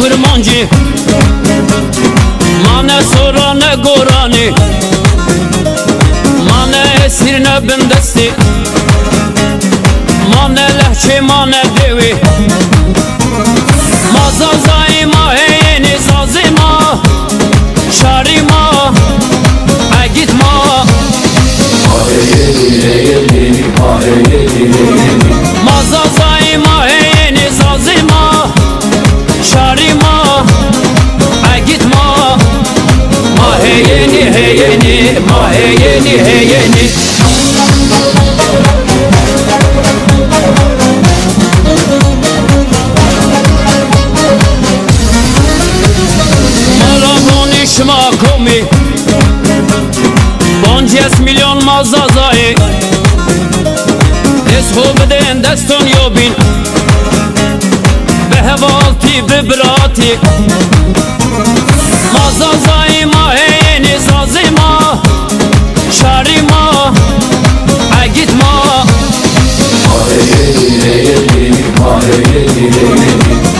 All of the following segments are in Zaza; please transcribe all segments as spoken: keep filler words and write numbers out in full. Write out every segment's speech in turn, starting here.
Kurmancî, ma ne sora ne goranî, ma ne esîr ne bindestî, ma ne lehçe ma ne dewî. Ma Zazayî ma heyênî zazî ma, şarî ma, egît ma. Ma Zazayî ma heyênî zazî ma, şarî ma, egît ma. Ma heyênî heyênî, ma heyênî heyênî. Ma ra vonî şima komî, pancês milyon ma Zazayî. Dest xo bidên deston yobîn, bi hevaltî bi biratî. Ma Zazayî ma heyênî zazî ma, şarî ma, egît ma.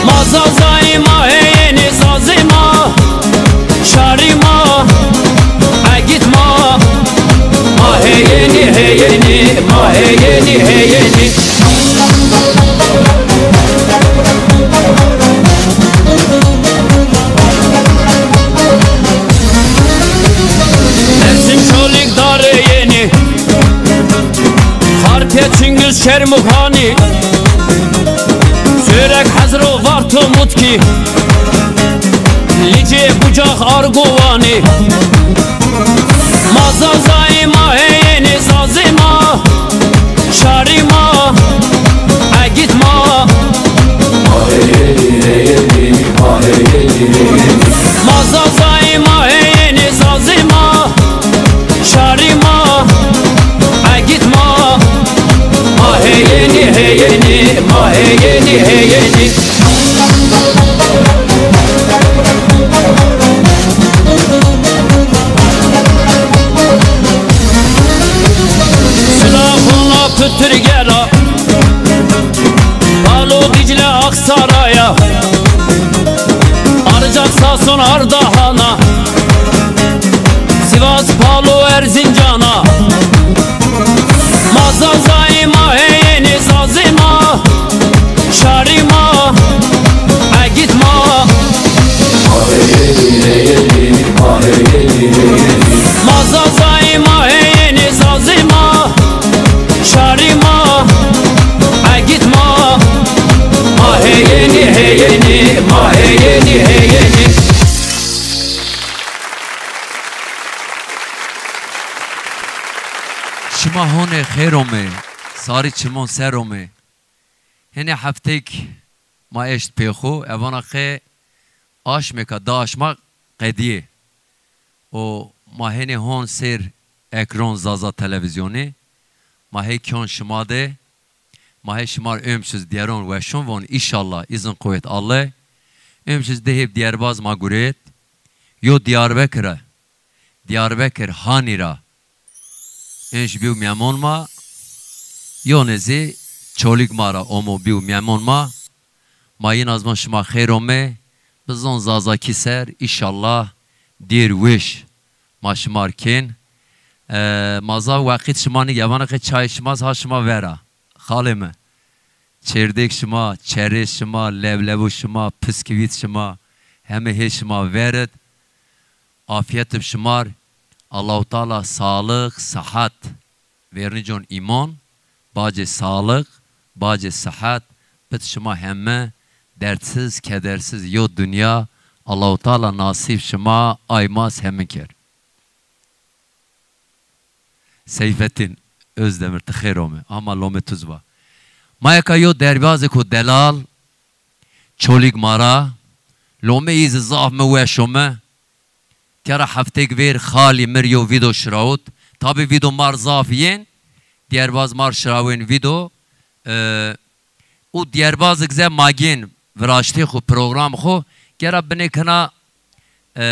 Ma Zazayî ma heyênî zazî ma, şarî ma, egît ma. Ma heyênî heyênî, ma heyênî heyênî. Mersin Çolîg Darê Yenî, Xarpêt Çingizçermûg Hanî, Sêwreg Hezro Varto Mutkî, Licê Bucax Argo Wanî. Ma Zazayî ma heyênî zazî ma, şarî ma, egît ma. Ma Zazayî ma heyênî zazî ma, şarî ma, egît ma. Ma heyênî heyênî, ma heyênî heyênî. Sila xona pitirgera, Palo Dicle Aksaraya, Arcak Sason Ardahana, Sivas Palo Erzincana. Ma Zazayî ma heyênî zazî ma, şarî ma, egît ma. Ma Zazayî ma heyênî zazî ma, şarî ma, egît ma. Ma heyênî heyênî, ma heyênî heyênî. Şima honê xêr omê, sarî çimon ser omê. Henê heftêk ma eşt pê xo, evana qe aşmêka, di aşma qedîyê. Û ma henê hon sêr ekron Zaza Televîzyonî, ma hey kyon şima de, ma hey şima r ömşiz dîyeron weşon von, înşallah, îzin quwet Allay. Ömşiz de hêb dîyerbaz ma gurêt, yo Dîyarbekir a, Dîyarbekir Hanî ra. Enş bîyo mîyemon ma, yonê zî Çolîg ma ra omo bîyo mîyemon ma. Ma yin az von şima xêr omê. Bi zon zazakî ser, înşallah, dêr weş ma şima r kên. E, ma zaf weqît şima nî, evana qe çayê şima z ha şima vera. Xalê mi. Çêrdêg şima, çerêz şima, lewlewo şima, piskvît şima, heme hê şima verid. Afîyet bi şima r. Allahu Teala sağlık, sıhhat, vernî con îmon, bacê sağlık, bacê sıhhat bid şima heme, dertsiz, kedersiz yo dinya. Allahu Teala nasîb şima ay ma z heme ker. Seyfettin Özdemir, ti xêr omê. Ama lomê tu z va. Ma eka yo derbazêko delal, Çolîg ma ra, lomê yî zî zaf mi weş ome. Tera heftêk vêr xalî mi r yo vîdo şirawit. Tabî vîdo ma r zaf yên, dîyerbaz ma r şirawên vîdo. E, û dîyerbazig ze ma gên viraştê xo, program xo, gera binê kina, e,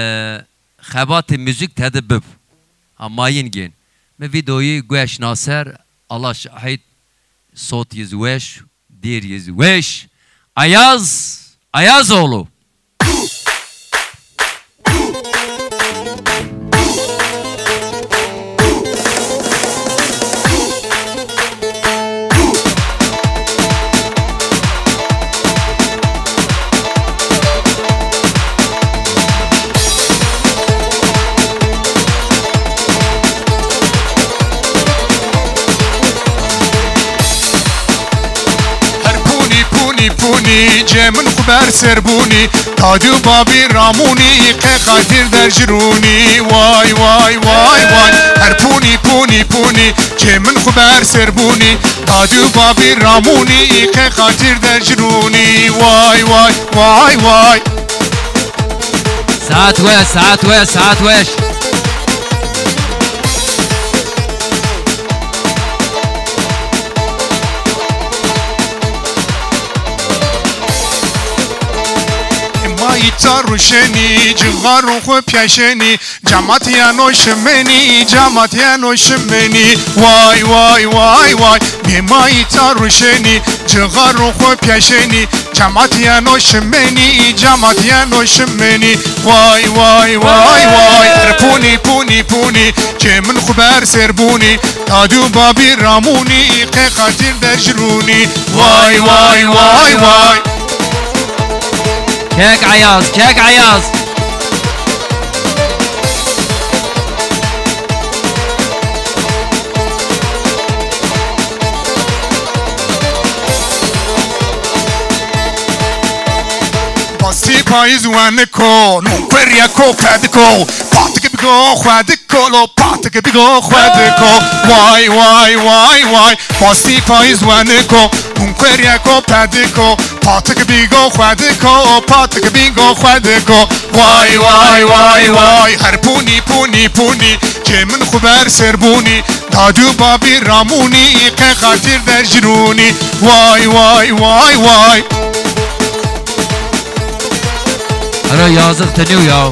xebatê muzîk tede bib. Ha, ma yin gên. Mi vîdoyî gueş na ser, Allah şahîd, sot yî z weş, dêr yî z weş. Ayaz, Ayazoğlu. Pûnî, cê min xwu ber ser bûnî, dadî û babî ramûnî, qe xatir dercirûnî. Way, way, way, way. Her pûnî, pûnî, pûnî, cê min xwu ber ser bûnî, dadî û babî ramûnî, qe xatir dercirûnî. Way, way, way, way. Saet weş, saet weş, saet weş. Ma îta ruşenî, cixarû xwu pyeşenî, camat yeno şimenî, camat yeno şimenî. Way, way, way, way. Bê ma îta ruşenî, cixarû xwu pyeşenî, camat yeno şimenî, camat yeno şimenî. Way, way, way, way. Her pûnî, pûnî, pûnî, cê min xwu ber ser bûnî, dadî û babî ramûnî, qe xatir dercirûnî. Way, way, way, way. Kek Eyaz, kek Eyaz. Bastî payîz weniko, nûnkuerîyeko pediko, patik bigo xwediko lo, patik bigo xwediko. Way, way, way, way. Bastî payîz weniko, nûnkuerîyeko pediko, patik bigo xwediko, patik bigo xwediko. Way, way, way, way. Her pûnî, pûnî, pûnî, cê min xwu ber ser bûnî, dadî û babî ramûnî, qe xatir dercirûnî. Way, way, way, way. Ara yazık tınıyor ya.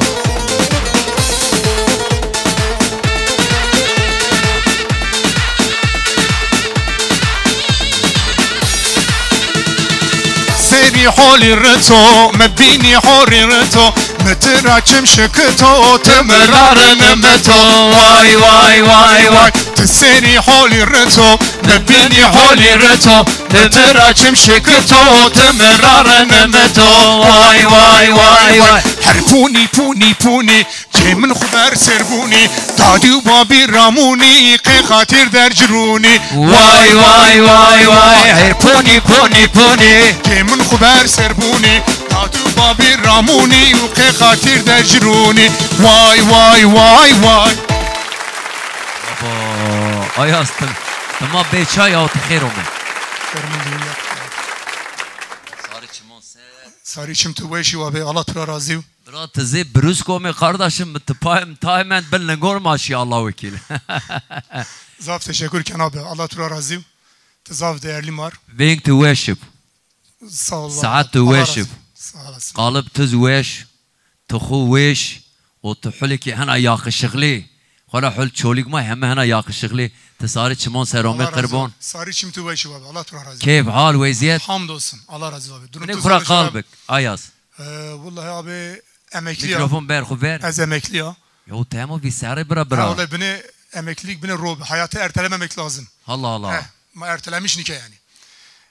Serî holî rito, mi bînî horî rito, mi ti ra çim şikito, ti mi ra rinimito. Way, way, way, way. Ti serî holî rito, mi bînî holî rito, ti mi ra çim şikito, ti mi ra rinimito. Way, way, way, way. Her pûnî, pûnî, pûnî, cê min xwu ber ser bûnî, dadî û babî ramûnî, qe xatir dercirûnî. Way, way, way, way. Her pûnî, pûnî, pûnî, cê min xwu ber ser bûnî, dadî û babî ramûnî û qe xatir dercirûnî. Way, way, way, way. Abo, Ayaz, tim, tima bê çay, aw ti xêr ome. Şermin değil ya. Sarî çimon ser. Sarî çim tu weşî wa be, Allah tu ra razî. Bira, ti zê brûsk ome kardeşim, ti pay, tay mend bin lingor ma şî, Allah wekîl. Zaf teşekkür ken abi, Allah tu ra razî. Ti zaf değerli mar. Veng tu weşib. Sağ ol. Saet tu weşib. Sağ olasın. Qalib tiz weş, tu xu weş, o tu huliki hena yakışıklı. Xora hul çolik ma heme hena yakışıklı. Ti sarî çimon ser ome qirbon. Sarî çim tu weşib abi. Allah tu ra razî. Keyf, hal, weziyet. Hamdolsun. Allah razî abi. Durum tu xura qal bik, Ayaz. Ee, vallahi abi emekli ya. Mikrofon ber xu ver. Ez emekli ya. Yo, tamam, bir sarı bira bira. Ha, vallahi bine emeklilik bine rob. Hayatı ertelememek lazım. Allah Allah. Heh, ma ertelemiş nike yani.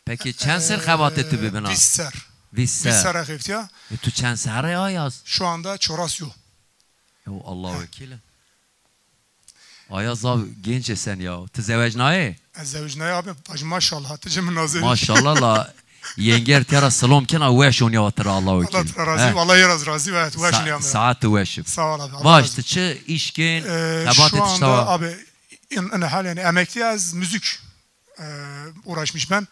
Peki çend ser xebatê tu bibina? Vîst ser. Vîst ser. Vîst ser xeftîya. E, tu çend serre, Ayaz? Şu anda çoras yo. Yo, Allah wekîl. Ayaz, zaf genç esen ya. Ti zewecnayê? Ez zewecnayê abi. Baş maşallah. Ti cim nazir. Maşallah la. Yenger tera silom kena, weş onya tera, Allah wekîl. Allah tera razî. He. Allah yeraz razî ve weş onya. Saat weşib. Sağ ol abi. Vaj, ti çi îş kên? Ee, xebatê tişta wa? Abi, in, in hal yani emekli, ez müzik e, uğraşmış ben.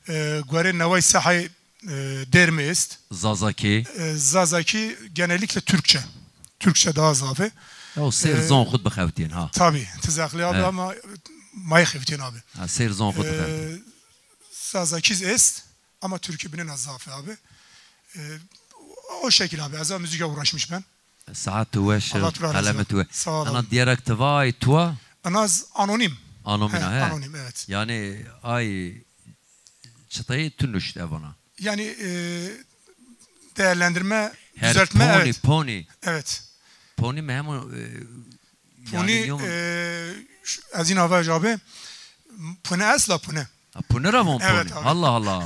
E, guerê neway sehayê, e, dêr mi est. Zazakî. E, Zazakî genellikle Türkçe. Türkçe daha zaf e. Ya o sêr zon xud bixewtîn ha. Tabii, ti zexlî abi ama mayê xewtîn abi. Ha, sêr zon xud bixewtîn. E, Zazakiz est ama Türkü binena zaf e abi. E, o şekil abi. Ez müzikle uğraşmış ben. Saet tu weş, qelem tu weş. Sağ olun. Ana diyerek ti vay tu wa? Ana z-, anonim. Anonim, he, he. Anonim, evet. Yani ay çıtayı tu nuşt evana. Yani, e, değerlendirme, düzeltme, evet. Poni. Evet. Poni mi hem, e, poni, yani, e, ş-, ez in avac abi. Pune esla pune. Ha, pune ra von poni. Evet abi. Allah Allah.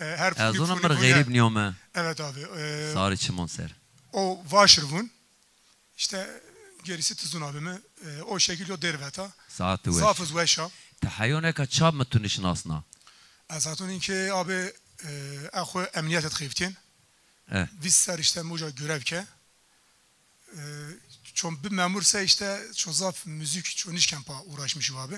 E, her puni, ez ona puni, bir puni. Xerîb niyome. Evet abi. E, sarî çimon ser. O vaşir vun. İşte gerisi tizun abimi, e, o şekil yo derveta. Saat weş. Zafız weşa. Te heyo neka ça mi tu nişinasna? Ez hatun inke abi E, e xwu emnîyet de xeftîn. E. Vîst serr îşte mi uca görev ke. E, çon bi memur se îşte çon zaf müzik çon nişken pa uğraşmış abi.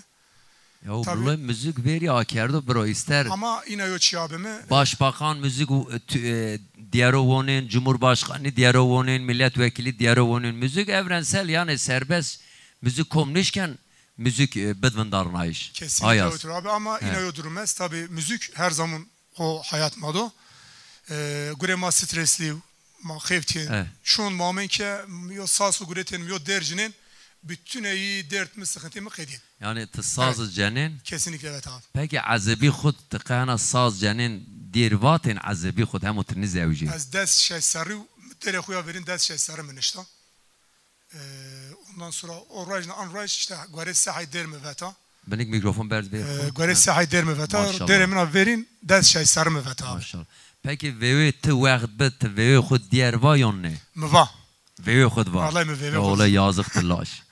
Ya o Tabii. Bile müzik verî akerdo biro, ister Ama îna yo çî abi mi? Başbakan müzik, e, tü-, e, diyero wonên, cumhurbaşkanı diyero wonên, milletvekili diyero wonên, müzik evrensel, yani serbest müzik kom nişken müzik, e, bidvindarnayış. Kesinlikle Ayaz. Otur abi ama He. Îna yo durum est. Tabii müzik her zaman o hayat ma do. E, gure ma stresli, ma xeftîn. E. Şun ma men ke yo saz xu guretên, yo dercinin, bütün eyi dert mi, sıkıntı mı qedin. Yani ti saz Evet. Cenên? Kesinlikle evet abi. Peki ezebî xud ti qehna saz cenên dêr vatên ezebî xud hemo ti nizewjî? Ez des şeş serrî dere xu ya verîn des şeş serrî mi nişta. Ee, ondan sonra o rojna an roj işte gore sehayî der mi veta. Binik mikrofon berz bê. Ee, gore sehayî der mi veta. Maşallah. Derê min a verîn des şeş serrî mi veta abi. Maşallah. Peki vewê ti wext bi ti vewê xu diyar va yon ne? Mi va. Vewê xu di va. Vallahi mi vewê xu di va. Ola yazık ti laş.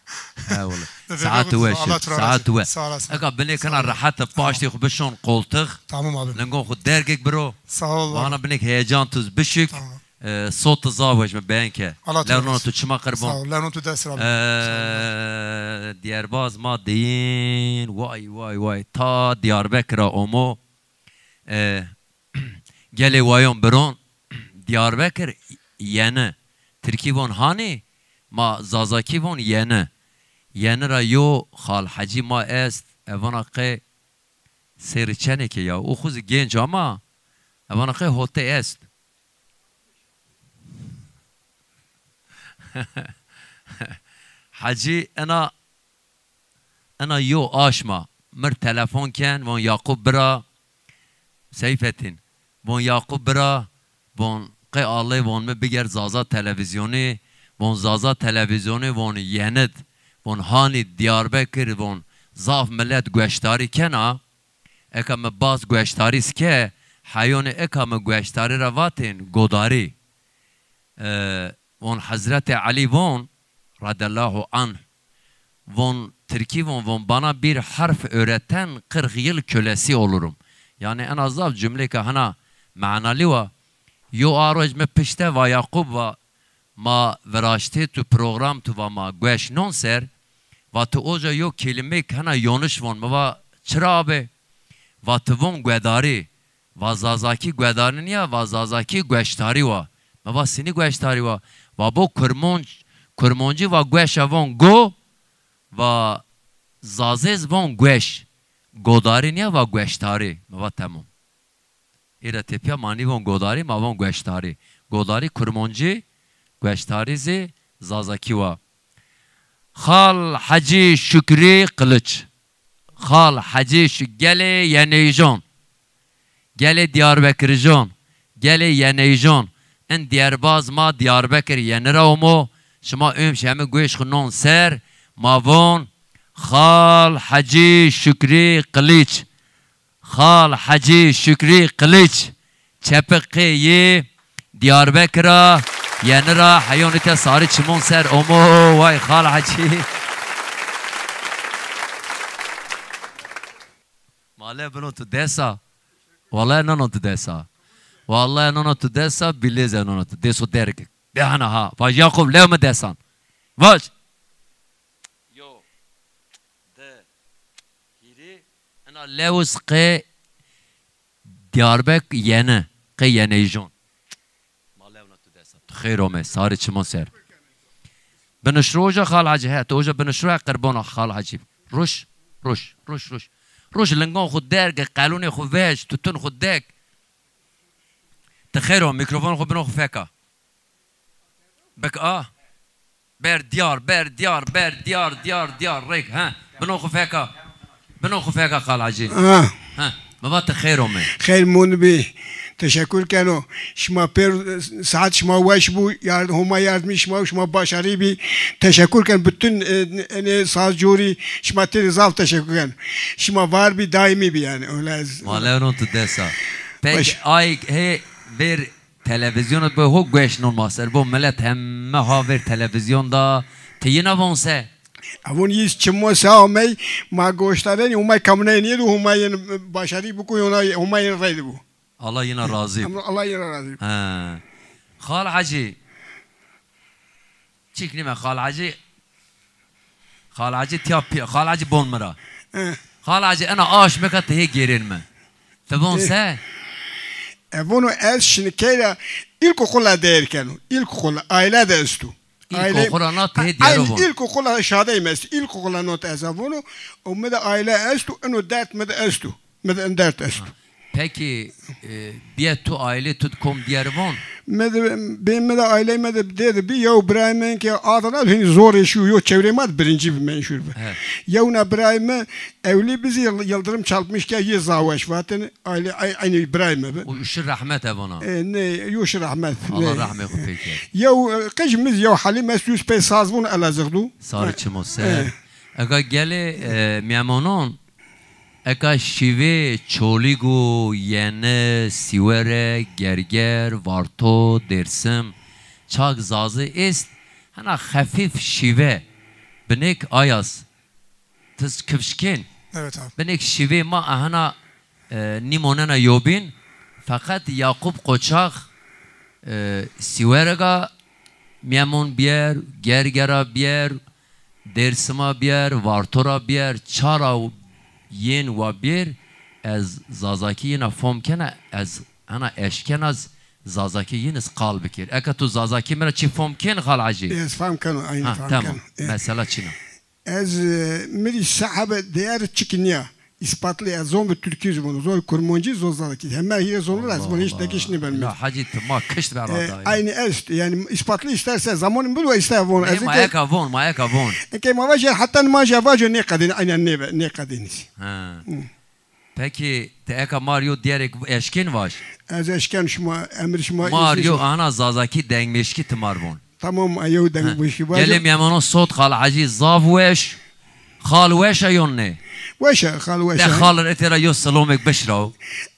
He ola. Saat weş. Saat we. Sağ olasın. Eka binek kana rahat paştê xu bişon koltuk. Tamam abi. Lingon xu dergek biro. Sağ ol. Vana binek heyecan tuz bişik. Tamam. E, sot zaf weş mi beğen ke. Allah razı olsun. Lewnon tu çima qirbon. Sağ ol. Lewnon tu dest razı olsun. E, Diyerbaz ma deyin. Vay vay vay. Ta Diyarbekir a omo. E, gelê wayon biron. Diyarbekir yeni. Tirkî von hani, ma Zazakî von yeni. Yeni ra yo Xal Hecî ma est. Evana qe sêri çenê ke ya. O xu zî genc ama evana qe hote est. Hecî ena, ena yo aşma mir telefon ken, von Yakup bira, Seyfettin, von Yakup bira, von qey Allê, von mi biger Zaza televîzyonî, von Zaza televîzyonî, von yenid, von hanî Diyarbekir, von zaf milet gueştarî kena. Eka mi baz gueştarî s ke, heyonê eka mi gueştarî ra vatên godarî. E, von Hezretê Elî von, radiyallahu anh, von Tirkî von, von bana bir harf öğreten kırk yıl kölesi olurum. Yani ena zaf cumlêka hina manalî wa. Yo a roj mi pişte va Yakup va, ma viraştê tu program tu va ma gueş non ser, va tu oca yo kelîmêk hena yoniş von. Mi va çira abi? Va tu von guedarî. Va Zazakî guedarî nîya, va Zazakî gueştarî wa. Mi va sinî gueştarî wa. Va bo kurmonc, kurmoncî va gueşa von go, va Zazêz von gueş. Godarî nîya, va gueştarî. Mi va temom. Îra tepîya ma nîvon godarî, ma von gueştarî. Godarî kurmoncî, gueştarî zî Zazakî wa. Xal Hecî Şukrî Qiliç. Xal Hecî Şu-, gelê yeneyjon. Gelê Diyarbekirjon. Gelê yeneyjon. In dîyerbaz ma Diyarbekir yeni ra omo. Şima üm şemi gueş xu non ser. Ma von Xal Hecî Şukrî Qiliç. Xal Hecî Şukrî Qiliç, çepik qê yî, Diyarbekir a, yeni ra heyonî te sarî çimon ser omo, way Xal Hecî. Ma lew bino tu desa. Wallahî nano tu desa. Wallahî nano tu desa, bîlê ze nano tu. Deso derg. De hana ha. Vaj Yakup lew mi desan. Vaj. Yo. Di. Hîrê. Ina lewis qê Diyarbek yeni. Qê yeneyjon. Ma lewna tu desa. Tu xeyr ome. Sarî çimon ser. Binişro oja Xal Hacî. He, tu oja binişro, he, qirbona Xal Hacî. Ruş, ruş, ruş, ruş. Ruş lingon xu derg, qelûnê xu vej, tutun xu dek. Ti xeyr o, mîkrofon xu bino xu feka. Bik a. Ber diyar, ber diyar, ber diyar, diyar, diyar, rêk, he. Bino xu feka. Bino xu feka Xal Hacî. Ha. He. Mi va ti xeyr ome. Xeyr mond bî. Teşekkür keno. Şima pêr, e, saet şima weş bû. Yard-, Homa yardimî şima, şima başarî bî. Teşekkür ken bütün, e, enê saz corî. Şima têrê zaf teşekkür ken. Şima var bî, daîmî bî yani. Öyle ez- Ma lewnon tu desa. Peki, ay, he, ver Televîzyonê bi ho gueş non ma ser bo, milet heme ha ver televîzyon da, ti yina von se? Avon yîz çimo se amey, ma goştarenî, Humay kamneyê nîyê do, Humayên başarî biko, yona Humayên reydi bo. Allah yina razî. Emro Allah yina razî. He. Xal Hecî. Çik nîme Xal Hecî. Xal Hecî tiya pi-, Xal Hecî bon mi ra. He. Xal Hecî, ena aşmeka ti hê gêrên mi. Ti von se? E, vono ez şinikey ra ilkokula değer keno. İlkokula, aile de estu. Aile, ilkokula na ti hê diyero von. İlkokula şadey mi estu. İlkokula not ez a vono. O mi de aile estu, eno dert mi de estu. Mi de en dert estu. Peki, e, biye tu aile tu kom diyer von? Mi de, bê mi de aile mi de dê de bi, yew birayê mi ke Adana, hini zor eşiyo, yo çevrê ma de birinci bi, menşur bi. He. Yewna birayê mi ewlî bi zî Yıl-, Yıldırım Çalpmış ke yê zaweş vatin, aile, ay-, aynı birayê mi bi. O şi rehmet e vana. E, ne, yo şi rehmet. Allah rehmê xu pê kerd. Yew, e, qij mi zî yew Halim estu, pê saz vun Elazığ du. Sarı çimo ser. E. Ega gelê, e, mîyemonon, eka şîvê Çolîg o, Yeni, Sîwere, Gerger, Varto, Dêrsim, çak Zazî est, hena xefîf şîve, binêk ayas, tiz kifşkên. Evet abi. Binêk şîvê ma ehena, e, nîmonena yobîn, feqet Yakup Qoçax, e, Sîwerega Mîyemon bîyer, Gergera bîyer, Dêrsima bîyer, Vartora bîyer, çara yên wa bîyer, ez Zazakî yina fom kena, ez hena eşkena z-, Zazakî yin iz qal bikir. Eka tu Zazakî mi ra çî fom kên, Xal Hecî? Ez fam keno, aynî fam keno. Ha, tamam. E. Mesela çin a. Ez, e, mi rî sehebe değer çik nîya. İspatlı ya, zon bi Türkî zî vono, zon Kurmancî, zon Zazakî. Heme hîrê zonû ra ez vono, hiç degiş nêbeno. Ya Hecî, ti ma kişt ver. E, aynı est, yani ispatlı isterse, zamanım bu da ister vono. Nê, ez ma eke eka von, ma eka von. Eke ma vaje, hatta ma je vajo nêqedîn, aynen nê, nêqedîn. Ha. Hı. Peki, ti eka mar yo diyerek eşkên vaj? Ez eşken şima, emir şima. Mar yo ana Zazakî dengmeşkî ti mar von. Tamam, e, yew deng bu işi var. Gelê mîyemono sot Xal Hecî zaf weş. Xal weş a yon nê? Weş a, xal weş a. De xal ir etê ra yo silomêk bişiraw.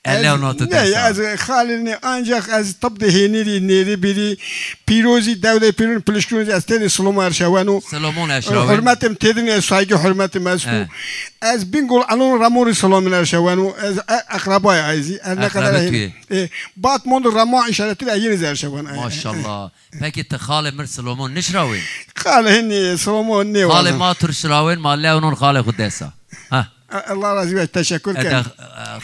Elew nati desa. Ez xalini ancak ez tıp de hênirî, nêri birî, pîrozî, dewde pîrun, pilişkun zî ez têdî silom erşeweno. Silomon erşeweno. Hurmetim têdin, ez saygı hurmetim estu. He. Ez Bingol Elon Ramon rî silomîn erşeweno. Ez e-, eqrabay ay zî. Ez ne kadar. E, Batmon de Ramon işareti ra yeniz erşeweno. Maşallah. Peki ti xalê mir Silomon nişrawên? Xalê hinî Silomon nêwazen. Xalê ma tur şirawên, ma lew non xalê xu desa. Ha. E, Allah razî vaj, teşekkür ken. Ede, e,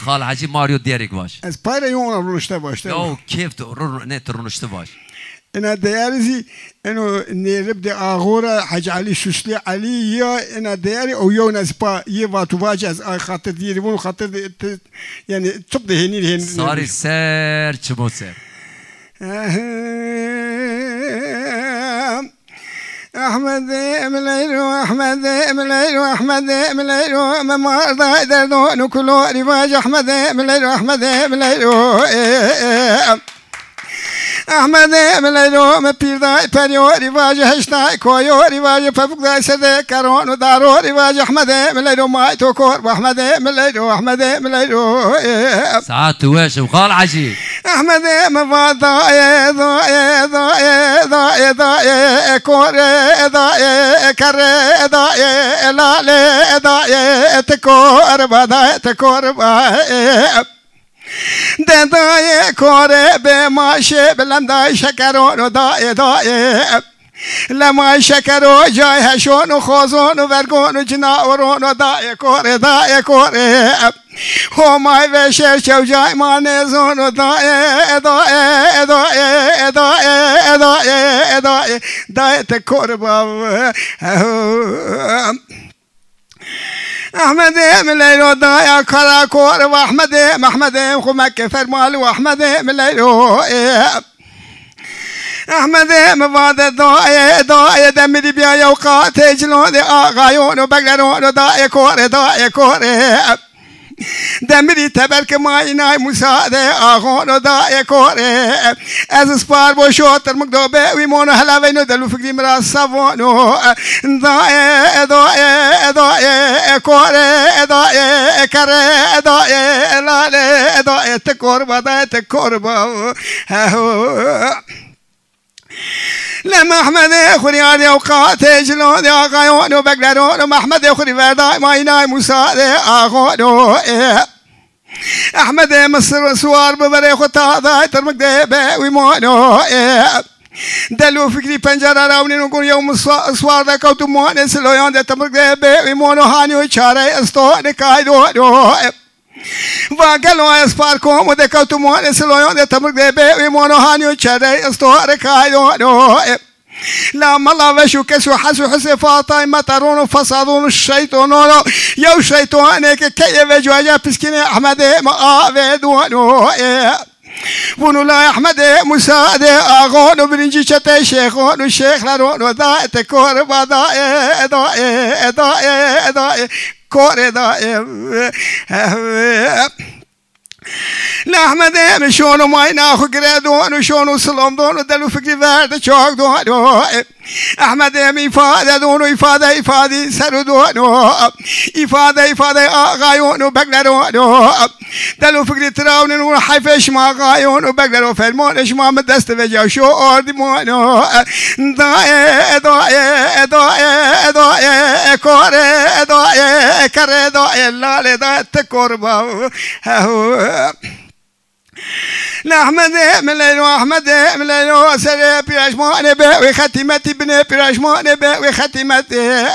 Xal Hecî mar yo diyerek vaj. Ez pay ra yo ona runişte vaj. Yo kêf tu, run-, ne tu runişte vaj. Ena değeri zî, eno nêrib de axora Hecî Elî Süslü Elî ya, ena değeri o yo nespa yê vatu vac ez ay xatir diyeri vun xatir de, te, yani tıp de henir henir. Sarî ser, çimo ser. Ehmedê mi leylo, Ehmedê mi leylo, Ehmedê mi leylo, mi marday derdon û kulo rîvaj, Ehmedê mi leylo, Ehmedê mi leylo, e, e. Ehmedê mi leylo, mi pîrday peryo rîvaj, heştay koyo rîvaj, pepukday serdê keron û daro rîvaj, Ehmedê mi leylo, may to kor, Ehmedê mi leylo, Ehmedê mi leylo, e. Saet weş ib, Xal Hecî. Ehmedê mi va dayê, dayê, dayê, dayê, dayê, kore, dayê, kere, dayê, lale, dayê, ti kor ba, dayê, ti kor ba, e. De dayê kore be maşe, bi lem dayê şekeron o dayê, dayê. Lemay şeker o cay heşon û xozon û vergon û cinaworon o dayê kore, dayê kore. Homay veşer çewcay ma nêzon o dayê, dayê, dayê, dayê, dayê, dayê, dayê te kor bav. Ehmedê mi leylo daya kara kor, Ehmedê, Ehmedê xu Mekke fermali, Ehmedê mi leylo. Ehmedê mi vade dayê, dayê demirî bîya yew qatê cilon de axayon û begleron û dayê kore, dayê kore. Demirî teber ke ma înay Musa de axon û dayê kore. Ez ispar boşo tirmik do be wî mono helaveyno delû fikrî mi ra savono. Dayê, dayê, dayê, kore, dayê, kere, dayê, lale, dayê, ti kor ba, dayê, ti kor ba. Heho. Le Mehmedê xurî ardî ew qatê cilon de axayon û begleron û Mehmedê xurî verday ma înay Musa de axon û, e. Ehmedê mi sir siwar bi verê xwu taday tirmik de be wî mono. E, Del û Fikrî pencera ra ewnîno gon yew mi swa-, siwar de kewt û monê siloyan de tirmik de be wî mono hanî û çarey isto nikay dono. E, Va gelo ez par komo de kewt û monê siloyan de tirmik de be wî mono hanî û çarey isto nikay dono. E, La mela veş û kes û hes û hisê fatay meteron û fesadon û şeytonon o. Yew şeytonê ke keye ve cuaca piskînê Ehmedê mi avê duano. E, vûn û la Ehmedê Musa de axon û birincî çetey şêxon û şêxleron o. Da ete kor ba da e, da e, da e, da e, kor e da e. Lehmedê mi şono mayna xwu giredon û şono silom dono Del û Fikrî verde çok dono. Ehmedê mi îfade dono îfade îfadî seru dono. Îfade îfade ağayon û begleron o. Del û Fikrî tirawnin û heyfê şima ağayon û beglero fermonê şima mi dest veca şo ordîmono. Dae, dae, dae, dae, kore, dae, kere, dae, lale, dae, ti kor ba. Hehu. Lehmedê mi leylo, Ehmedê mi leylo, serê pîraşmanê be wê xetîmetî, binê pîraşmanê be wê xetîmetî.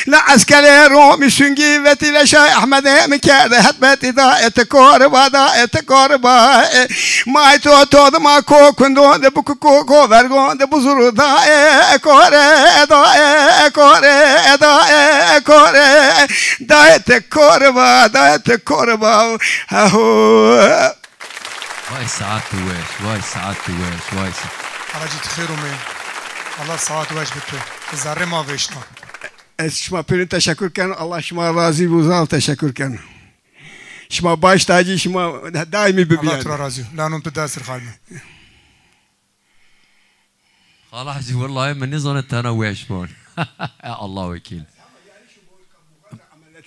La eskerê Romî sungî vetî leşay Ehmedê mi kerde hetbetî da eti kor ba, da eti kor ba. E, may to to de ma ko kundon de bu ku ko ko vergon de bu zuru da e kore, da e kore, da e kore. Da eti kor ba, da eti kor ba. Hehu. Vay saetê weş, vay saetê weş, vay sa-, Ala cî tu xêr ûmê. Allah saet weş bi tu. Zerrê ma vêşna. Ez şima pêrin teşekkür keno. Allah şima razî bo, zaf teşekkür keno. Şima baş tacî, şima daîmî bibî. Allah tu ra razî bo. Lanon tu dest xalme. Xala Hecî, wellahî mi nêzanê tena weş bon. Allah wekîl.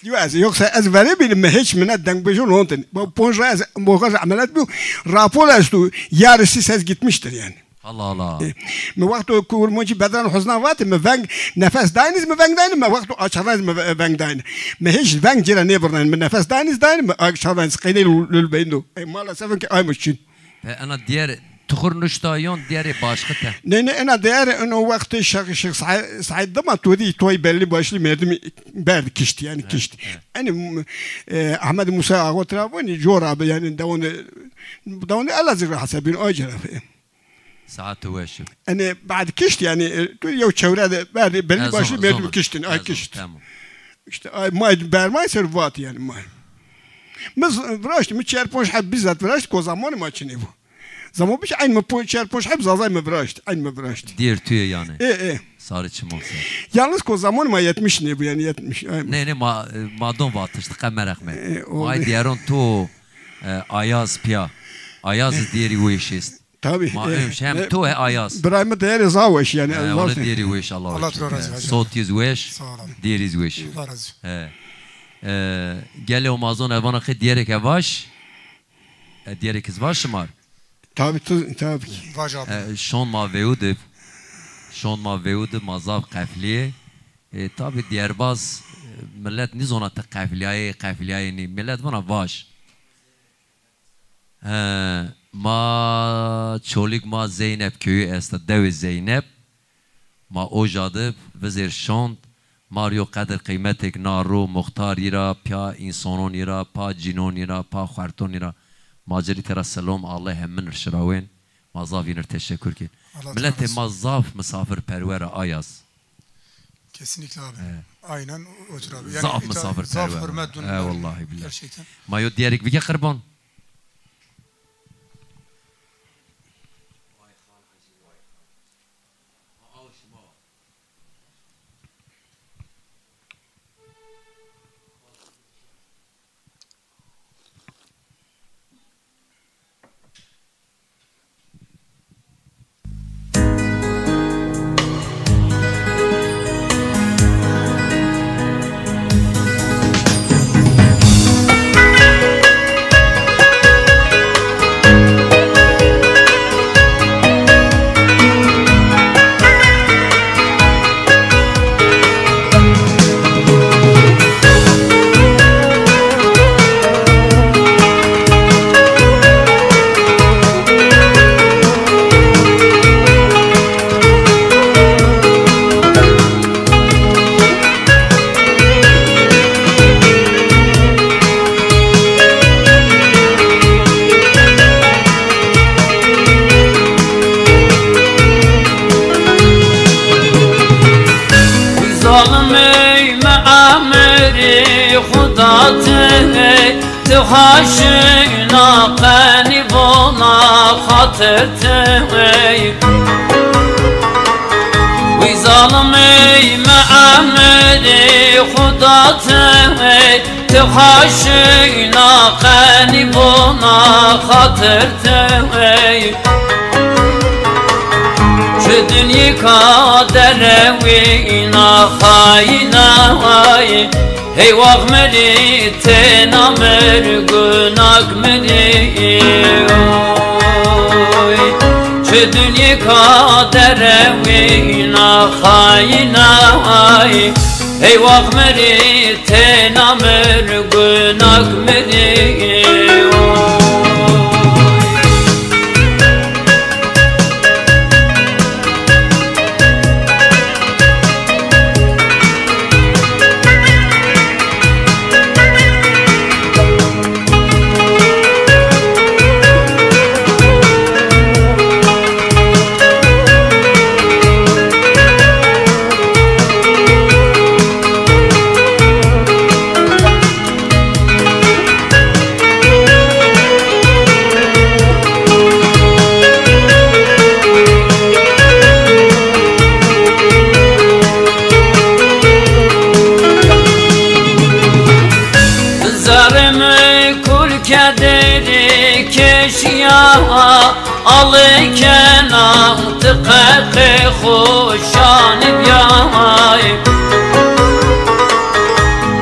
Yo, ez, yoksa ez verê bînim, mi hiç mi ne dengbêjo lontin. Bu ponc ra ez moxaj ameliyat bîyo. Rapor esto, yarısı ses gitmiştir yani. Allah Allah. E, mi wexto kurmoncî bedran huzna vati, mi veng nefes dayniz, mi veng dayni, mi wexto açarnayız, mi ve-, veng dayni. Mi hiç veng cira nêbirnayn, mi nefes dayniz dayni, mi açarnayız, qeynê lul beyindo. E, maalesef ki aymış çin. Pe ena diğer tuxur nuşta yon diğeri başkı te. Ne, ne, ena diğer eno wextê Şex-, Şex Said, Said dima tu dî toy belli başlı merdimi berdi kişti yani kişti. Evet. Eni, e, Ahmed Musa Ağa tira voni cor abi yani devonde, devonde Elazığ ra hesabin o cerafı. Saat weş. Eni bad kişti yani, e, tu yew çevre de berdi belli başlı merdimi kiştin, ay kişti. Tamam. İşte ay may bermay ser vat yani may. Mi z-, viraşt, mi çer ponc heb bizzat viraşt, ko zamanê ma çinê bu. Zaman biç, eyn mi po-, çer ponc heb zazay mi viraşt, eyn mi viraşt. Dêr tuye yani. E, e. Sarı çim olsa. Yalnız ko zamanê ma yetmiş ne bu yani, yetmiş. Ay. Ne, ne, ma, e, ma don vatişt, qe meraq me. E, o. Ay diyarun to, e, Ayaz piya. Ayaz dêrî weş est. Tabii. Ma e, ömş hem e, to he Ayaz. Birayê mi dêrê za weş yani. E, öyle dêrî weş Allah. Allah razı olsun. Sot yüz weş. Sağ olun. Dêrîz weş. Allah razı olsun. He. E, gele o mazon evana qe diyerek e vaş. E, diyerek iz vaş şımar. Tabii tu, tabii ki. Vaş abi. E, şon ma veudib. Şon ma veudib ma zaf qefliye. E, tabii diyerbaz, e, millet nizona te qefliyaye, qefliyaye ni. Millet vana vaş. He, ma Çolîg ma Zeynep köyü esta, dewê Zeynep. Ma oja de vizêr şond, ma rî yo qedir qîmetêk na ro, muxtarî ra, pîya însanonî ra, pa cînonî ra, pa xuertonî ra. Ma ci rî tera selom, Allah hemin ir şirawên. Ma zaf yînir teşekkür kên. Miletê ma zaf misafirperwer a, Ayaz. Kesinlikle abi. Evet. Aynen otur abi. Yani zaf misafirperwer. Zaf hürmet duyuyorum. He, vallahi billahi. Gerçekten. Ma yo diyerek bige qirban. Xaşina qenî vona xatir ti ey. Wî zalimey mi emrî xuda ti ey. Ti xaşina qenî vona xatir ti ey. Çi dinyê ka derewîna xayîna ay. Heywax mi rî têna mi rî gunak mi rî oy. Çi dinyê ka derewîna xayîna ay. Heywax mi rî têna mi rî gunak mi rî oy. Zerrê mi kul ke derî keşîya, alê kena ti qeqê xo şanî bîyay.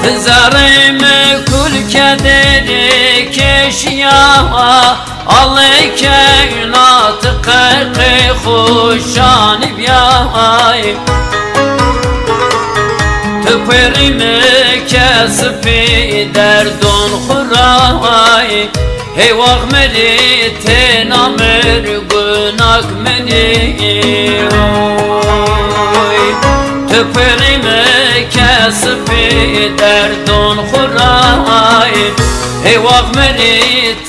Ti zerrê mi kul ke derî keşîya, alê kena ti qeqê xo şanî bîyay. Ti pêrî mi kesipî derdon xwu ray. Heywax mi rî têna mi rî gunak mi rî oy. Ti pêrî mi kesipî derdon xwu ray. Heywax mi rî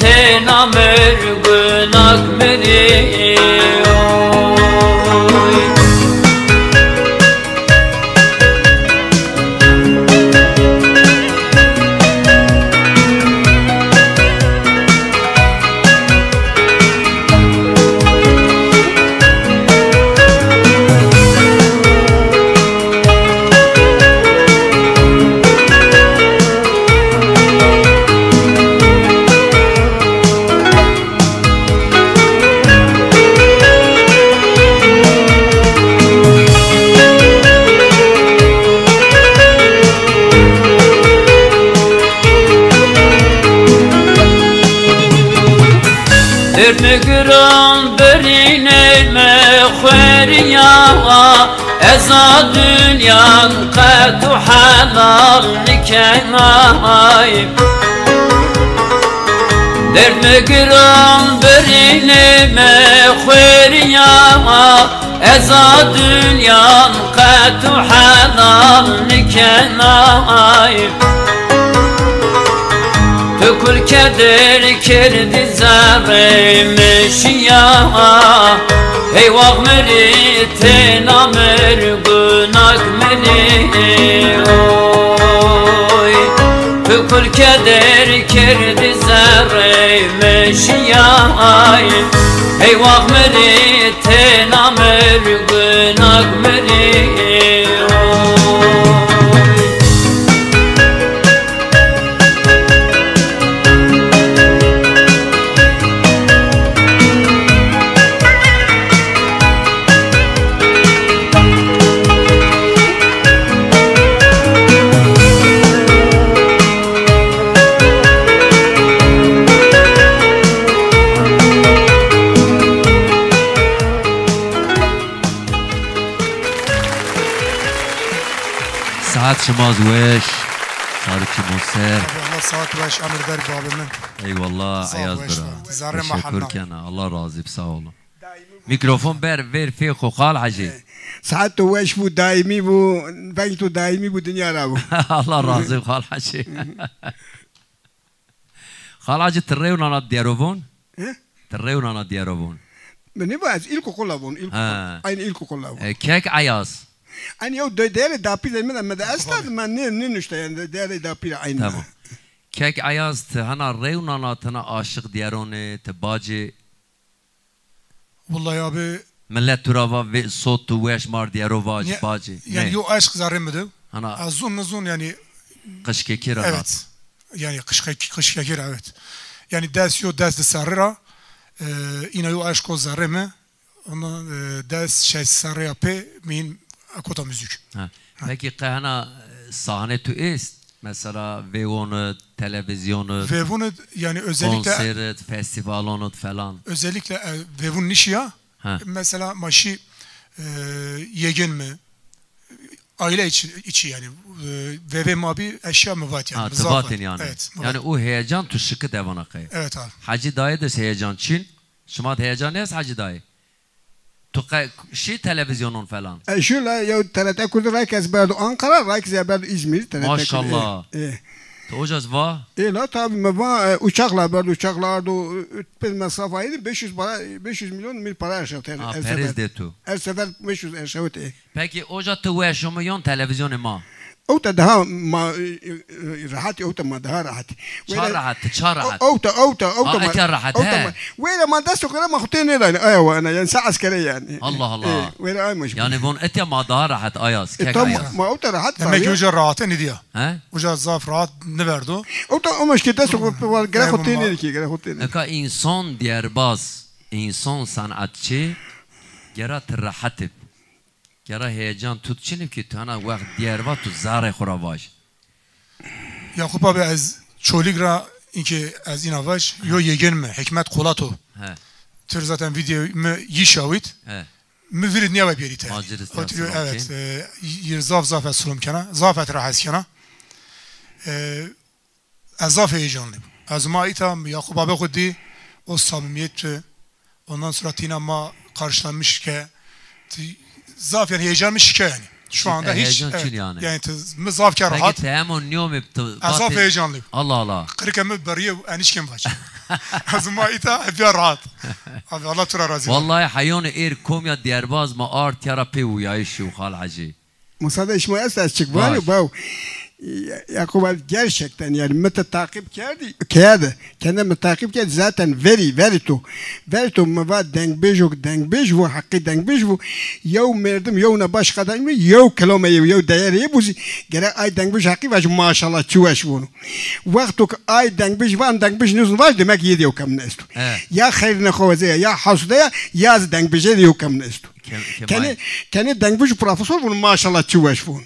têna mi rî gunak mi rî oy. Derd mi giran birînê mi xwerîya, ez a dunyan qet û helal nikemay. Derd mi giran birînê mi xwerîya, ez a dunyan qet û helal nikenay. Tu kul keder kerdî zerrê mi şîya. Heywax mi rî têna mi rî gunak mi rî oy. Tu kul keder kerdî zerrê mi şîyay. Heywax mi rî têna mi rî gunak mi rî oy. Saet şima zî weş. Saet şima ser. Abi, Allah saet weş, emir ver babê min. Eyvallah, Eyaz bira. Zerrê ma hemdan. Teşekkür kena. Allah razî bi, sağ olun. Mîkrofon ber, ver fê xo, Xal Hecî. Saet to weş bû, daîmî bû, veng to daîmî bû, dinya ra bû. Allah razî bi, Xal Hecî. Xal Hecî, ti rêwnana dîyarovon? He? Ti rêwnana dîyarovon? Mi nêva, ez îlkokula von, îlkokul. Ha. Aynı îlkokula von. E, kek Eyaz? Aynı yew de-, değerê dapî de mi de, mi de esta, ma nê, nênuşta yanî, değerê dapî de aynı. Tamam. Kek Eyaz, ti hena rewnana, ti hena aşiq dîyeronê, ti bacê? Wellahî abi. Milet tu ra va vê sot tu weş mar dîyero vac, bacê. Yanî yo eşq zerrê mi de. Hana. Ez zon nizon yanî. Qişkekî ra. Evet. Yanî qişkek-, qişkekî ra, evet. Yanî des yo des di serrî ra, e, îna yo eşq o zerrê mi. Ondan, e, des şeş serrî ya pê mîn kota muzîk. Ha. Peki qe hena, e, sahne tu êst? Mesela vêwon id, televîzyon id, vêvon id, yanî özellikle konser id, festîvalon id falan. Özellikle, e, vêvon nişîya. Ha. Mesela ma şî, e, yegên mi, aile içi, içi yanî, e, vêvê ma bî eşya mi vat yanî. Ha, mi zaf vat. Ti vatên yanî. Evet, mi vat. Yanî o heyecan tu şiki devana qey. Evet abi. Hacî dayî de heyecan çin. Şima de heyecan est Hacî dayî? Tu qe-, şî televîzyonon falan? E, şî la, yew T R T Kurd rayk ez berdo Ankara, rayk ez berdo Îzmîr, T R T Kurd. Maşallah. E, e. Tu oca zî va? E, la tabî mi va, e, uçakla berdo, uçakla ardo, e, pê mesafayî de beş yüz para, beş yüz milyon mîr para erşewte her, ha, her sefer. Perêz de tu. Her sefer beş yüz erşewte. Peki oca tu weş o mi yon televîzyonê ma? Ewta daha ma, e, e, rehat, ewta ma daha rehat. Ça rehat, ça rehat? Ewta, ewta, ewta ma. Ewta rehat, he. Weyra ma dest xo ma xutê nêdayne, aya wana, yanî se eskere yanî. Allah Allah. E, weyra ay ma. Yanî von etya ma daha rehat Ayaz, e, kek tamam, Ayaz. Ma ewta rehat. Demek ki uca rehat nîdîya. He? Uca zaf rehat nîverdo. Ewta ama işte dest xo gere xutê nêdî ki, gere xutê nêdî. Eka însan dîyerbaz, însan sanatçı, gera ti rehat ib. Gera heyecan tut çinî ki tu hena wext dîyer va tu zerrê xo ra vaj. Yakup abi, ez Çolîg ra inkê ez îna vaj, yo yegên mi, Hikmet Kolato. He. Tir zaten video mi yî şawit. He. Mi virî nîya ve bîyerî te. Maciristan. Evet, e, yir zaf zaf ez silom kena. Zaf ez ra hes kena. E, Ez zaf heyecanlıyım. Ez ma îta Yakup abi xo dî, o samimiyet, ondan sonra tîna ma karşılanmış ke, ti-, zaf yanî heyecan mi şike yanî. Şu anda hiç, heyecan çin yanî. Yanî ti-, mi zaf ke rahat. Peki te hemo nîyomê ti-, ez zaf heyecanlıyım. Allah Allah. Qirike mi beriye enişkem vaç. Ez ma îta hepya rahat. Abi Allah tu ra razî. Vallahi heyonê êr komya dîyerbaz ma ard tîya ra pê wuyayişî û Xal Hecî. Musade şima est, ez çik vanî, baw. Ya-, Yakup abi gerçekten yanî mi te takip kerdî, keye de, kende mi takip kerdî, zaten verî, verî to. Verî to mi va dengbêjo, dengbêj vo, heqî dengbêj vo. Yew merdim, yew na baş qadayî mi, yew kilome yew, yew deyerê yew buzî. Gerek ay dengbêj heqî vaj maşallah çi weş vono. Wexto ke ay dengbêj van, dengbêj nizon vaj, demek yê de yew kemine esto. He. Ya xeyr nexwazê ya, ya hasude ya, ya zî dengbêjê de yew kemine esto. Kenê, kenê dengbij û profesor vûn, maşallah çi weş vûn.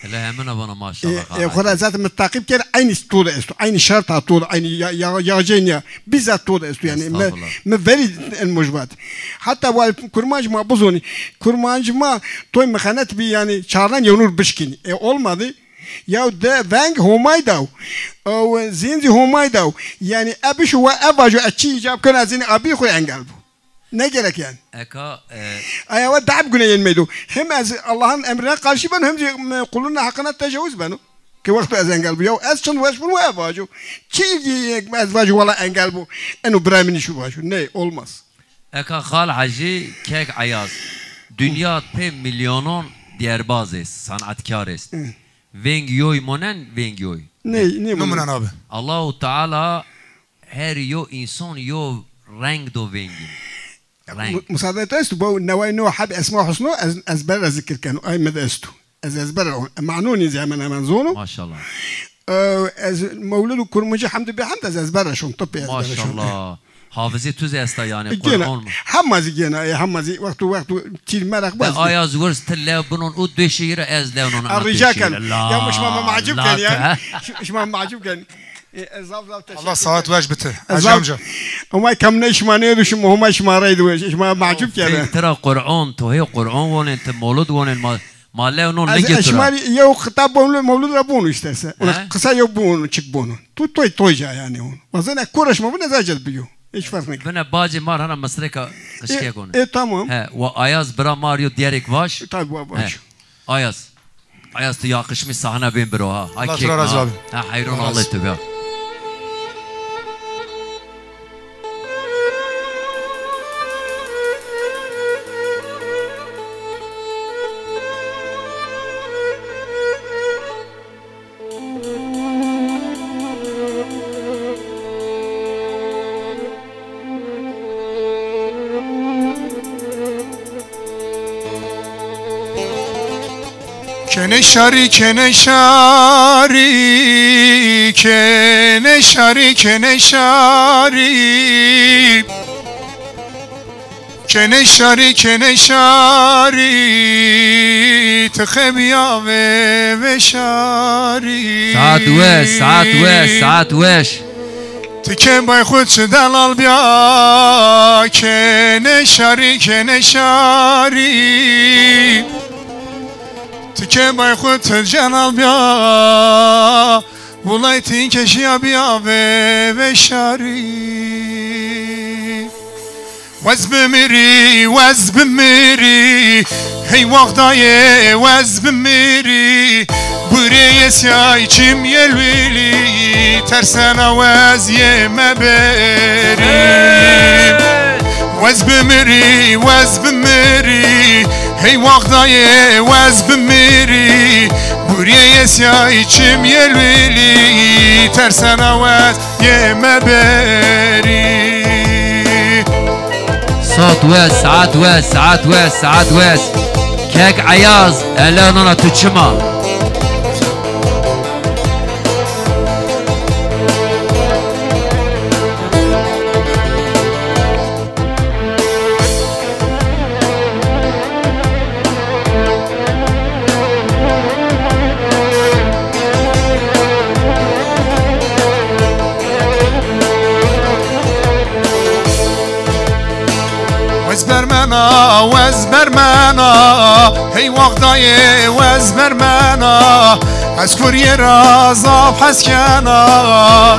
Hele hemina vana maşallah. E, e, xora zaten mi taqîb kerd, eynî to de esto, eynî şerta to de, eynî ya, ya, ya, ya, bîzat to de esto yanî. Mi, mi verî en mojbat. Heta wal kurmanc ma bizonî, kurmanc ma toy mixenet bî yanî, çarnen yewnur bişkînî. E, olmadı. Ya de veng Homay daw. O zîn zî Homay daw. Yanî e bişo wa e vajo, e çi îcab kena zîn, a bî xo engel bo. Ne gerek yanî? Eka, e, aya wa dab gune yen meydo. Hem ez Allah'ın emrine karşı beno, hem zî, e, kulun hakkına tecavuz beno. Ki wexto ez engel bo. Ya ez çind weş bûn wa e vajo. Çi ez vajo wala engel bo. Eno bira min îşo vajo. Ne, olmaz. Eka Xal Hecî, kek Eyaz. Dinya pê milyonon dîyerbaz est, sanatkar est. Hı. Veng yoy monen, veng yoy. Ney, ney monen? Numunen abi. Allahu Teala her yo înson yo reng do vengî. Reng. Mu-, musaade to esto, bo neway no heb Esma Husno ez, ezber ra zikir keno, ay mi de esto. Ez ezber ra, manonî zî hemen hemen zono. Maşallah. E, ez Mewlid û Kurmancî hemd û bêhemd ez ezber ra şon, topê ezber ra şon. Maşallah. Hafizê tu zî esta yanî, Kur'an mi? Hema zî gêna, e, hema zî wexto wexto çîr meraq baz. Aya zî wers ti lew binon û döşeyî ra ez lew non. A, rica ken. Ya şima ma mahcup ken ya. Şima ma mahcup ken. E, ez zaf zaf teşekkür ederim. Allah saat weş bite. Hacı amca. Homay kamne şima nêdu, şima Homay şima reydu, şima mahcup kene. Tira Kur'an, tu hê Kur'an wonen, ti mewlid wonen, ma Ma lew non nigê tu ra. Ez şima rî yew xitab bon, mewlid ra bon îsterse. Ona qisa yew bon, çik bon. Tu toy, toy ca yanî on. Wazena kura şima bine zacet biyo. Hiç fark nêkeno. Bine bacê mar hana misreka qişkek one. E, tamam. He, wa Ayaz bira mar yo dîyerek vaş. Tabii, wa baş. He. Ayaz. Ayaz tu yakışmış sahne bin biro ha. Allah razı abi. Ha, hayron Allah tu ya. Kenê şarî, kenê şarî, kenê şarî, kenê şarî. Kenê şarî, kenê şarî, ti qe bîya vê, vê şarî. Saet weş, saet weş, saet weş. Ti ke bay xwu çi delal bîya, kenê şarî, kenê şarî. Ti ke bay xwu çi celal bîya, wulay ti înke şîya bîya vê, vê şarî. Wez bimirî, wez bimirî, hey waxtayê wez bimirî. Burê yê siyay çim yê lwîlî, tersena wez yê meberî. Wez bimirî, wez bimirî, hey waxtayê wez bimirî. Burê yê siyay çim yê lwîlî, tersena wez yê meberî. Sot weş, saet weş, saet weş, saet weş. Kek Eyaz, ele nana tu çima. Wez bermena, wez bermena, hey waxtayê wez bermena. Ez kuriyê ra zaf hes kena,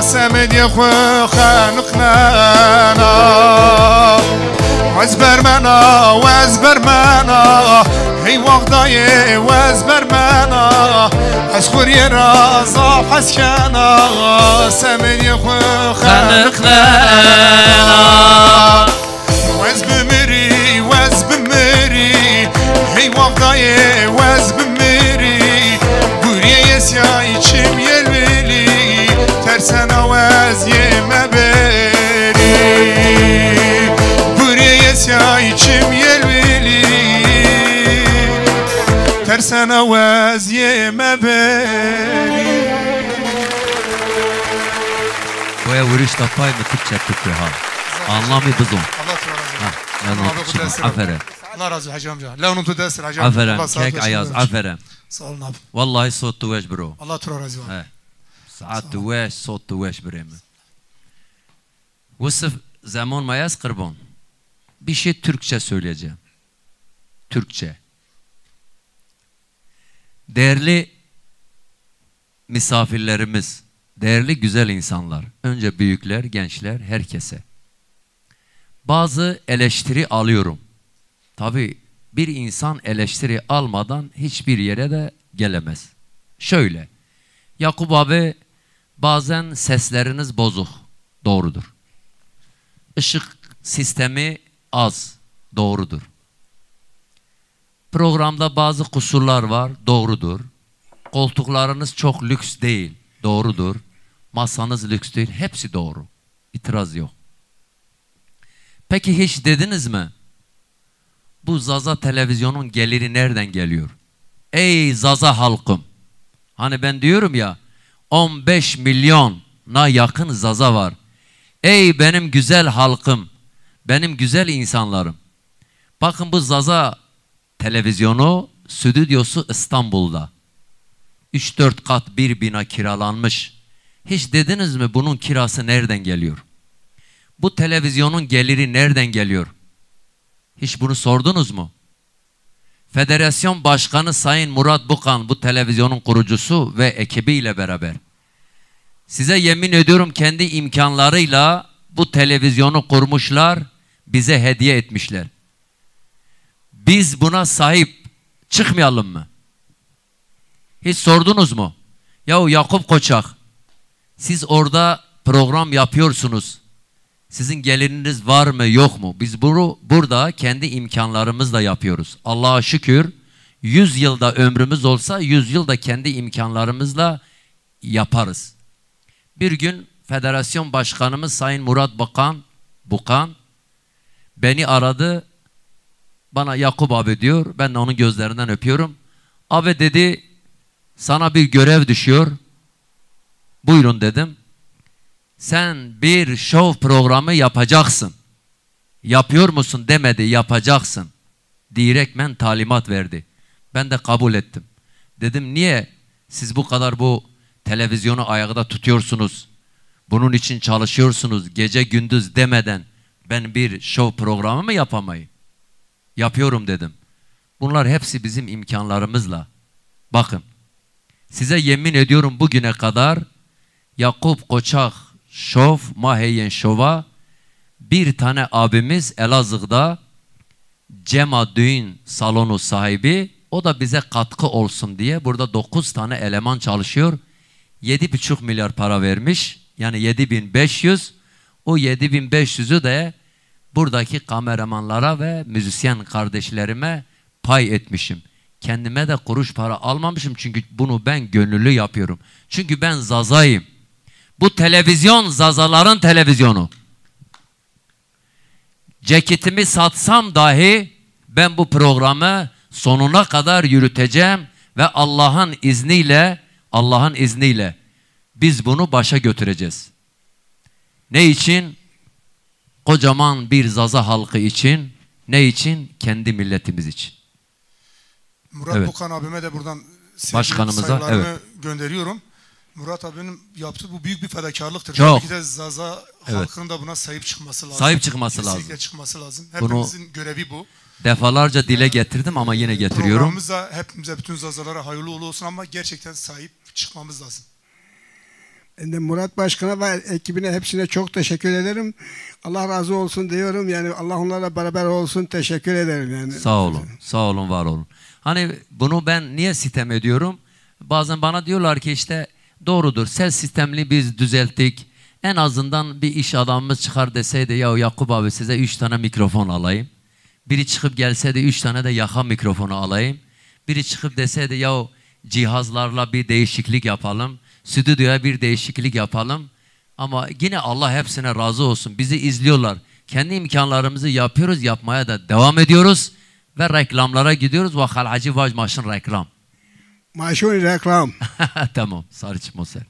semedê xwu xeniq nena. Wez bermena, wez bermena, hey waxtayê wez bermena. Ez xwu rê ra zaf hes kena, semedê xwu xeniq nena. Wez bimirî, wez bimirî, hey waxtayê wez bimirî. Gurîyê yê sîyayî çim yê lwîlî, tersena wez yê meberî. Gurîyê yê sîyayî çim yê lwîlî, tersena wez yê meberî. Boya wurişta pay mi Türkçe Türkçe ha. Anlamı bizon. Allah tu razı olsun. Ha, ya Allah no tu razı olsun. Aferin. Allah razı olsun Hacı amca. Lewno tu dest Hacı amca. Aferin. Allah sağlık versin. Kek Ayaz, aferin. Sağ olun abi. Vallahi sot tu weş bro. Allah tu razı olsun. He. Saat tu weş, sot tu weş birê mi. Wisif zeman mayas qırban. Bir şey Türkçe söyleyeceğim. Türkçe. Değerli misafirlerimiz, değerli güzel insanlar, önce büyükler, gençler, herkese. Bazı eleştiri alıyorum. Tabii bir insan eleştiri almadan hiçbir yere de gelemez. Şöyle, Yakup abi, bazen sesleriniz bozuk, doğrudur. Işık sistemi az, doğrudur. Programda bazı kusurlar var, doğrudur. Koltuklarınız çok lüks değil, doğrudur. Masanız lüks değil, hepsi doğru. İtiraz yok. Peki hiç dediniz mi? Bu Zaza televizyonun geliri nereden geliyor? Ey Zaza halkım! Hani ben diyorum ya, on beş milyona yakın Zaza var. Ey benim güzel halkım, benim güzel insanlarım! Bakın bu Zaza televizyonu, stüdyosu İstanbul'da. Üç dört kat bir bina kiralanmış. Hiç dediniz mi bunun kirası nereden geliyor? Bu televizyonun geliri nereden geliyor? Hiç bunu sordunuz mu? Federasyon Başkanı Sayın Murat Bukan, bu televizyonun kurucusu ve ekibiyle beraber. Size yemin ediyorum, kendi imkanlarıyla bu televizyonu kurmuşlar, bize hediye etmişler. Biz buna sahip çıkmayalım mı? Hiç sordunuz mu? Yahu Yakup Koçak, siz orada program yapıyorsunuz. Sizin geliriniz var mı, yok mu? Biz bunu burada kendi imkanlarımızla yapıyoruz. Allah'a şükür, yüz yılda ömrümüz olsa, yüz yıl da kendi imkanlarımızla yaparız. Bir gün federasyon başkanımız Sayın Murat Bakan, Bukan, beni aradı. Bana Yakup abi diyor. Ben de onun gözlerinden öpüyorum. Abi dedi, sana bir görev düşüyor. Buyurun dedim. Sen bir şov programı yapacaksın. Yapıyor musun demedi, yapacaksın. Direktmen talimat verdi. Ben de kabul ettim. Dedim, niye siz bu kadar bu televizyonu ayakta tutuyorsunuz? Bunun için çalışıyorsunuz, gece gündüz demeden ben bir şov programı mı yapamayayım? Yapıyorum dedim. Bunlar hepsi bizim imkanlarımızla. Bakın, size yemin ediyorum bugüne kadar Yakup Koçak Şov, Maheyên Şov'a bir tane abimiz Elazığ'da Cema Düğün Salonu sahibi, o da bize katkı olsun diye burada dokuz tane eleman çalışıyor. Yedi buçuk milyar para vermiş. Yani yedi bin beş yüz. O yedi bin beş yüzü de buradaki kameramanlara ve müzisyen kardeşlerime pay etmişim. Kendime de kuruş para almamışım çünkü bunu ben gönüllü yapıyorum. Çünkü ben Zazayım. Bu televizyon Zazaların televizyonu. Ceketimi satsam dahi ben bu programı sonuna kadar yürüteceğim ve Allah'ın izniyle, Allah'ın izniyle biz bunu başa götüreceğiz. Ne için? Kocaman bir Zaza halkı için. Ne için? Kendi milletimiz için. Murat Evet. Bokan abime de buradan sevgi Başkanımıza, saygılarımı evet. gönderiyorum. Murat abinin yaptığı bu büyük bir fedakarlıktır. Çok. Tabii ki de Zaza Evet. halkının da buna sahip çıkması lazım. Sahip çıkması Kesinlikle lazım. çıkması lazım. Bunu Hepimizin görevi bu. Defalarca dile getirdim ama yine getiriyorum. Programımız da hepimize, bütün Zazalara hayırlı uğurlu olsun ama gerçekten sahip çıkmamız lazım. Ben de Murat Başkan'a ve ekibine hepsine çok teşekkür ederim. Allah razı olsun diyorum. Yani Allah onlarla beraber olsun. Teşekkür ederim yani. Sağ olun. Sağ olun, var olun. Hani bunu ben niye sitem ediyorum? Bazen bana diyorlar ki işte doğrudur, ses sistemini biz düzelttik. En azından bir iş adamımız çıkar deseydi ya Yakup abi size üç tane mikrofon alayım. Biri çıkıp gelseydi üç tane de yaka mikrofonu alayım. Biri çıkıp deseydi ya cihazlarla bir değişiklik yapalım, stüdyoya bir değişiklik yapalım. Ama yine Allah hepsine razı olsun. Bizi izliyorlar. Kendi imkanlarımızı yapıyoruz, yapmaya da devam ediyoruz. Ve reklamlara gidiyoruz. Ve halacı vac maşın reklam. Maşın reklam. Tamam, sarı çıkma sen.